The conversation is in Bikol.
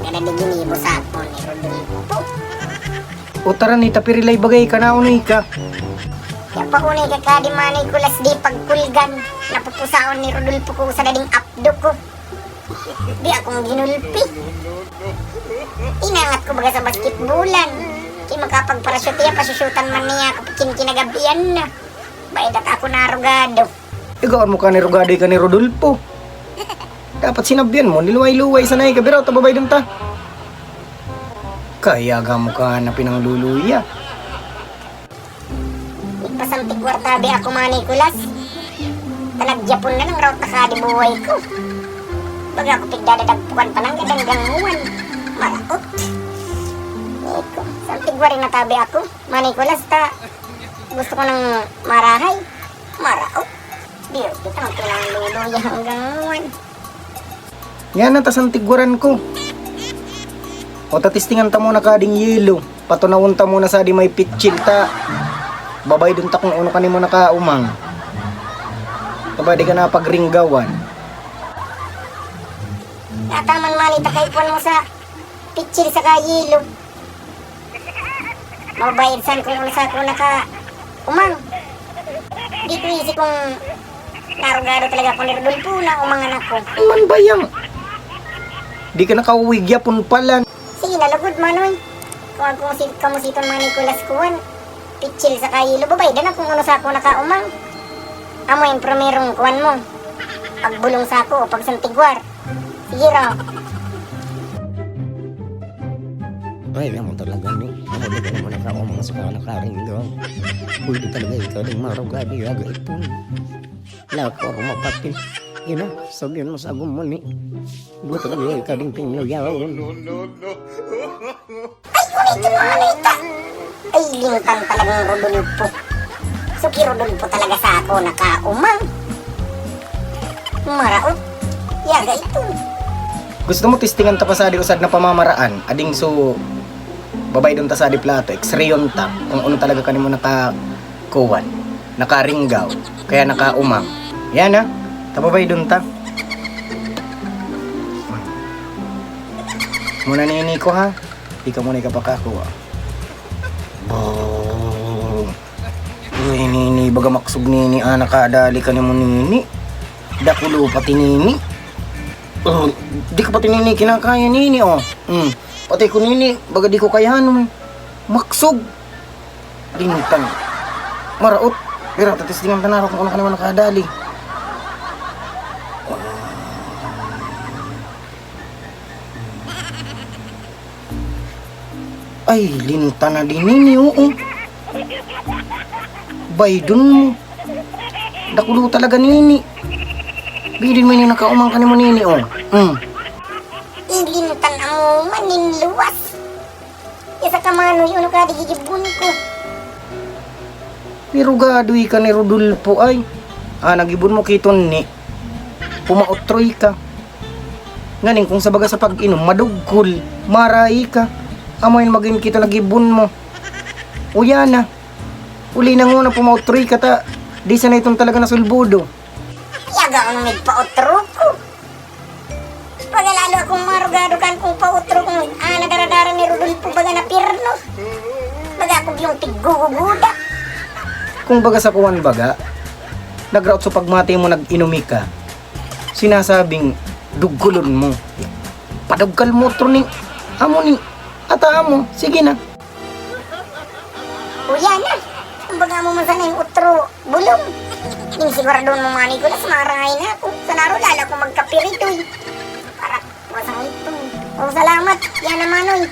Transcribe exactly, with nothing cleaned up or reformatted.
Kada di ginibo sa akon ni Rodolfo. O tara ni, tapirilay bagay ka, naunay ka. Kaya pa ko ni kakadi, Manay Kulas, di pagkulgan. Napupusaon ni Rodolfo ko sa dading apdo ko. Di akong ginulpi. Inangat ko baga sa basketbolan. Kaya makapagparashoot iya, pasyusyutan man niya ako, kin-, kinagabihan na. Bayadat ako narugado. Igaon mo ka ni rugado ka ni Rodolfo. Dapat sinabihan mo, niluway-luway sana yung kabiraw, tababay dun ta. Kaya ga mo ka na pinangluluya. Ipasantig wartabi ako, Manay Kulas. Tanag Japon na lang raw takadi buhay ko. Baga ako pigdadadagpukan pa ng gadangganguan. Marakot. Iko, santig wari na tabi ako, Manay Kulas, ta gusto ko nang marahay. Maraot. Diyos ko, tang pinangluluya hanggang ngayon. Yan ang tasantigwaran ko. O tatistingan ta muna kading yelo. Patunawon ta muna sa di may pitsil ta. Babay dun ta kung ano kanimo nakaumang. Aba, di ka na pagringgawan. Nataman man ita kay puwan mo sa pitsil sa kayelo. Mabayad san kung ano sa ako naka umang. Di ko isip kung narugado talaga ako ni Rodolfo na umangan ako. Man bayang. Di ka nakauwig yapon palan. Sige na, lugod, Manoy. Kung ako si, kamo si Ton Manay Kulas kuwan, pitsil sa kayelo, babaydan na kung ano sa ako nakaumang. Amo yung primerong kuwan mo. Pagbulong sa ako o pagsantigwar. Sige raw. Ay, naman talaga ni. Ano ba naman nakaumang sa mga nakaringgaw? Pwede talaga ikaw ding marugado, yaga ipon. Lako ako mapati. Yun na, sabihan mo sa agumon ni. Buto ka niya ikaw ding pinluyawan. Ay, kunito mga nita. Ay, lintang talagang Rodolfo. Suki Rodolfo talaga sa ako nakaumang. Maraot. Yaga ito. Gusto mo testingan ta pa sa di usad na pamamaraan? Ading so, babay dun ta sa di plato, x-rayon ta kung ano talaga kanimo naka kuwan, nakaringgaw, kaya nakaumang. Yan, ha? Tababay dun ta. Muna nini ko, ha? Di ka muna ikapakakuha. Boo! Uy, nini, baga maksog nini, ah, nakadali ka nimo nini. Dakulo pati nini. Oh, di ka pati nini kinakaya nini, oh. Mm. Pati ko nini, baga di ko kayanon. Maksog. Lintang. Maraot. Pero tatistingan ta na kung ano ka naman nakadali. Ay, linta na din nini, oo. Baydon mo. Dakulo talaga nini. Bidin mo ini nakaumang ka nimo nini, oh. Mm. Ilintan ang maninluwas. Isa ka manoy, ano ka, di gigibon ko. Nirugadoy ka ni Rodolfo, ay. Ah, nagibon mo kiton ni. Pumaotroy ka. Nganing kung sa baga sa pag-inom, madugkol, maray ka. Amo yun magin kita nagibon mo. Uya na. Uli na nguna, pumaotroy ka ta. Di sana itong talaga nasulbudo. Yaga ang nagpaotro ko. Baga lalo akong marugado kan kung pautro kung, ah, nadaradara ni Rodolfo baga na pirno. Baga ako yung pigguguguda. Kung baga sa kuwan baga, nagraot sa pagmati mo nag-inumi ka, sinasabing dugkulon mo. Padugkal mo otro ni, amo ni, ata amo, sige na. Uya na. Kumbaga mo man sana yung utro, bulong. Yung sigurado mo, Manay Kulas, maray na ako. Sa naro, lalo akong magkapiritoy. Para, wasang ito. Oh, salamat. Yan na, Manoy.